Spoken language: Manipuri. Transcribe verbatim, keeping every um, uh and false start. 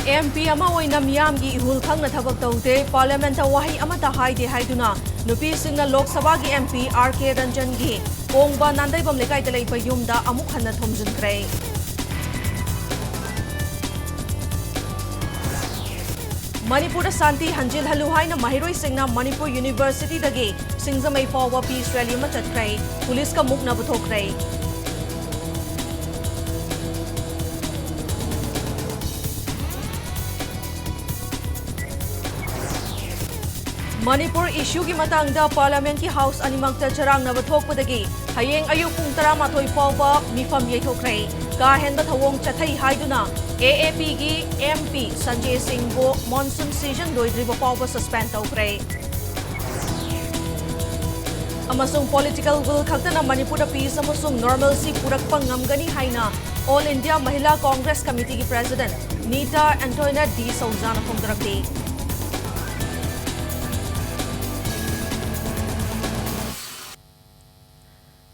MP ꯑꯃ ꯑꯣꯏꯅ ꯃꯤꯌꯥꯝꯒꯤ ꯏꯍꯨꯜ ꯈꯪꯅ ꯊꯕꯛ ꯇꯧꯗꯦ, Parliament ꯋꯥꯍꯩ ꯑꯃꯠꯇ ꯍꯥꯏꯗꯦ ꯍꯥꯏꯗꯨꯅ ꯅꯨꯄꯤꯁꯤꯡꯅ ꯂꯣꯛ ꯁꯚꯥꯒꯤ MP R K Ranjan ꯒꯤ ꯀꯣꯡꯕ ꯅꯥꯟꯗꯩꯕꯝ ꯂꯩꯀꯥꯏꯗ ꯂꯩꯕ ꯌꯨꯝꯗ ꯑꯃꯨꯛ ꯍꯟꯅ ꯊꯣꯝꯖꯤꯟꯈ꯭ꯔꯦ꯫ ꯃꯅꯤꯄꯨꯔꯗ ꯁꯥꯟꯇꯤ ꯍꯟꯖꯤꯜꯍꯜꯂꯨ ꯍꯥꯏꯅ ꯃꯍꯩꯔꯣꯏꯁꯤꯡꯅ ꯃꯅꯤꯄꯨꯔ University ꯗꯒꯤ ꯁꯤꯡꯖꯃꯩ ꯐꯥꯎꯕ peace rally ꯑꯃ ꯆꯠꯈ꯭ꯔꯦ꯫ ꯄꯨꯂꯤꯁꯀ ꯃꯨꯛꯅꯕ ꯊꯣꯛꯈ꯭ꯔꯦ꯫ ꯃꯅꯤꯄꯨꯔ issue ꯒꯤ ꯃꯇꯥꯡꯗ Parliament ꯀꯤ House ꯑꯅꯤꯃꯛꯇ ꯆꯔꯥꯡꯅꯕ ꯊꯣꯛꯄꯗꯒꯤ ꯍꯌꯦꯡ ꯑꯌꯨꯛ ꯄꯨꯡ ꯇꯔꯥꯃꯥꯊꯣꯏ ꯐꯥꯎꯕ ꯃꯤꯐꯝ ꯌꯩꯊꯣꯛꯈ꯭ꯔꯦ꯫ ꯀꯥ ꯍꯦꯟꯕ ꯊꯧꯑꯣꯡ ꯆꯠꯊꯩ ꯍꯥꯏꯗꯨꯅ A A P ꯒꯤ MP ꯁꯟꯖꯦ ꯁꯤꯡꯕꯨ monsoon season ꯂꯣꯏꯗ꯭ꯔꯤꯕ ꯐꯥꯎꯕ suspend ꯇꯧꯈ꯭ꯔꯦ꯫ ꯑꯃꯁꯨꯡ political will ꯈꯛꯇꯅ ꯃꯅꯤꯄꯨꯔꯗ peace ꯑꯃꯁꯨꯡ normalcy ꯄꯨꯔꯛꯄ ꯉꯝꯒꯅꯤ ꯍꯥꯏꯅ All India Mahila Congress Committee ꯒꯤ President ꯅꯤꯇꯥ ꯑꯦꯟꯇꯣꯏꯅꯦꯠ ꯗꯤ ꯁꯧꯖꯥꯅ ꯐꯣꯡꯗꯣꯔꯛꯂꯤ꯫